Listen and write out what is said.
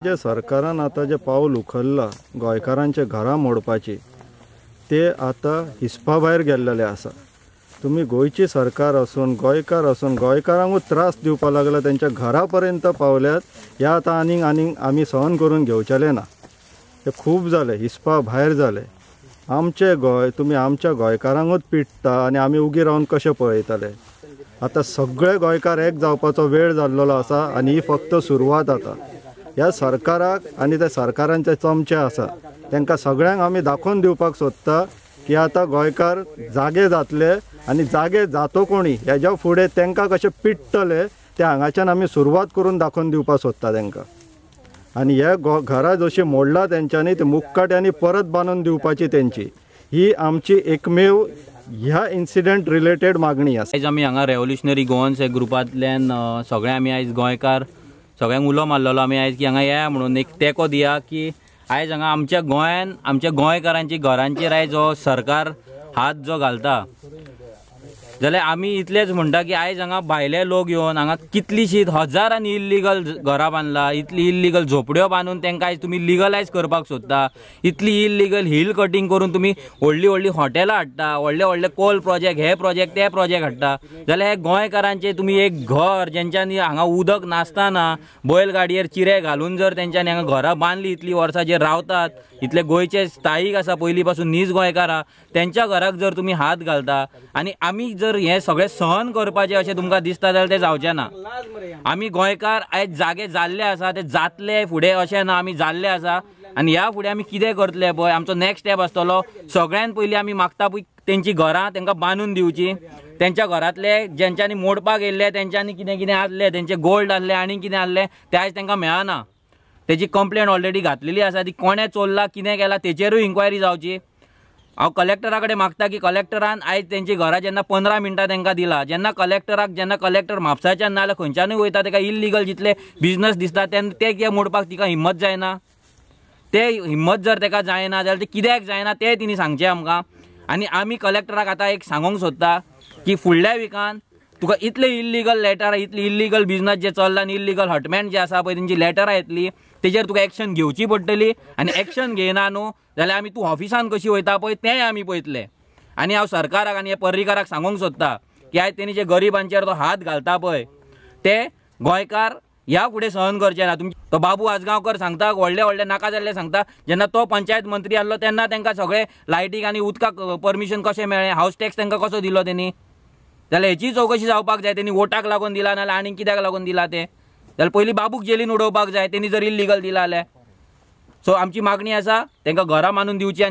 जे सरकारान आतां जे पावल उखल्लां गोंयकारांचे घरां मोडपाची ते आतां हिसपा भायर गेल्लेले आसा। तुमी गोंयची सरकार आसून गोंयकार आसून गोंयकारांकूच त्रास दिवपाक लागला, तेंच्या घरा पर्यंत पावल्यात। ह्या आतां आनीक आनीक आमी सहन करून घेवचेले ना। ते खूब जाले, हिसपा भायर जाले। आमचे गोंय तुमी आमच्या गोंयकारांकूच पिडटा आनी आमी उगी रावन कशें पळयतले। आतां सगळे गोंयकार एक जावपाचो वेळ जाल्लो आसा आनी ही फक्त सुरवात आतां। ह्या सरकाराक आनी त्या सरकारांचे चमचे आसा तांकां सगळ्यांक आमी दाखोवन दिवपाक सोदता की आतां गोंयकार जागे जातले आनी जागे जातो कोणी हेज्या फुडें तांकां कशें पिडटले ते हांगाच्यान आमी सुरवात करून दाखोवन दिवपाक सोदता तांकां। आनी हे घरां जशीं मोडलां तेंच्यांनी ते मुक्काट्यांनी परत बांदून दिवपाची तेंची ही आमची एकमेव ह्या इन्सिडंट रिलेटेड मागणी आसा। आयज आमी हांगा रेवोल्युशनरी गोवन्स हे ग्रुपांतल्यान सगळे आमी आयज गोंयकार सगळ्यांक उलो मारलेलो आमी आयज की हांगा येया म्हणून एक तेंको दिया की आयज हांगा आमच्या गोंयान आमच्या गोंयकारांची घरांचेर आयज हो सरकार हात जो घालता जाल्यार आमी इतलेच म्हणटा की आयज हांगा भायले लोक येवन हांगा कितलीशीं हजारांनी इल्लिगल घरां बांदला, इतली इल्लिगल झोपड्यो बांदून तांकां आयज तुमी लिगलायज करपाक सोदता, इतली इल्लिगल हिल कटींग करून तुमी व्हडली व्हडली हॉटेलां हाडटा, व्हडले व्हडले कोल प्रोजेक्ट हे प्रोजेक्ट ते प्रोजेक्ट हाडटा, जाल्यार हे गोंयकारांचे तुमी एक घर जेंच्यांनी हांगा उदक नासतना बैलगाडयेर चिरे घालून जर तेंच्यांनी हांगा घरां बांदली इतली वर्सां जे रावतात इतले गोंयचे स्थायीक आसा पयलीं पासून नीज गोंयकार आहा तेंच्या घराक जर तुमी हात घालता आनी आमी जर हे सगळे सहन करपाचे अशें तुमकां दिसता जाल्यार ते जावचें ना। आमी गोंयकार आयज जागे जाल्ले आसा, ते जातले फुडें अशें ना, आमी जाल्ले आसा आनी ह्या फुडें आमी कितें करतले पळय आमचो नेक्स्ट स्टेप आसतलो। सगळ्यान पयलीं आमी मागता पळय तेंची घरां तांकां बांदून दिवची, तेंच्या घरांतले जेंच्यांनी मोडपाक येयल्ले तेंच्यांनी कितें कितें आसलें, तेंचे गोल्ड आसलें आनी कितें आसलें तें आयज तांकां मेळना। तेजी कंप्लेन ऑलरेडी घातलेली आसा, ती कोणें चोरला कितें केलां तेचेरूय इन्क्वायरी जावची। हांव कलेक्टरा कडेन मागता की कलेक्टरान आयज तेंची घरां जेन्ना 15 मिनटां तांकां दिला, जेन्ना कलेक्टराक जेन्ना कलेक्टर म्हापसाच्यान ना जाल्यार खंयच्यानूय वयता ताका इल्लिगल जितले बिजनस दिसता तेन्ना ते कित्याक मोडपाक तिका हिम्मत जायना, ते हिम्मत जर ताका जायना जाल्यार ते कित्याक जायना तें तिणी सांगचें आमकां। आनी आमी कलेक्टराक आतां एक सांगूंक सोदता की फुडल्या विकान तुका इतले इल्लिगल लेटरां इतली इल्लिगल बिजनस जे चल्ला आनी इल्लिगल हटमेंट जे आसा पळय तेंची लेटरां येतली तेजेर तुका एक्शन घेवची पडटली आनी एक्शन घेयना न्हू जाल्यार आमी तूं ऑफिसान कशी वयता पळय तेंय आमी पळयतले। आनी हांव सरकाराक आनी हे पर्रीकाराक सांगूंक सोदता की आयज तेणी जे गरिबांचेर तो हात घालता पळय ते गोंयकार ह्या फुडें सहन करचे ना। तुमचे तो बाबू आजगांवकर सांगता व्हडले व्हडले नाका जाल्ले सांगता, जेन्ना तो पंचायत मंत्री आसलो तेन्ना तांकां सगळे लायटीक आनी उदकाक परमिशन कशें मेळ्ळें, हावस टॅक्स तांकां कसो दिलो तेणी, जाल्यार हेची चवकशी जावपाक जाय। तेणी वोटाक लागून दिला नाल्यार आनीक कित्याक लागून दिला ते, जाल्यार पयलीं बाबूक जेलीन उडोवपाक जाय तेणी जर इल्लिगल दिला जाल्यार। सो आमची मागणी आसा तांकां घरां बांदून दिवची।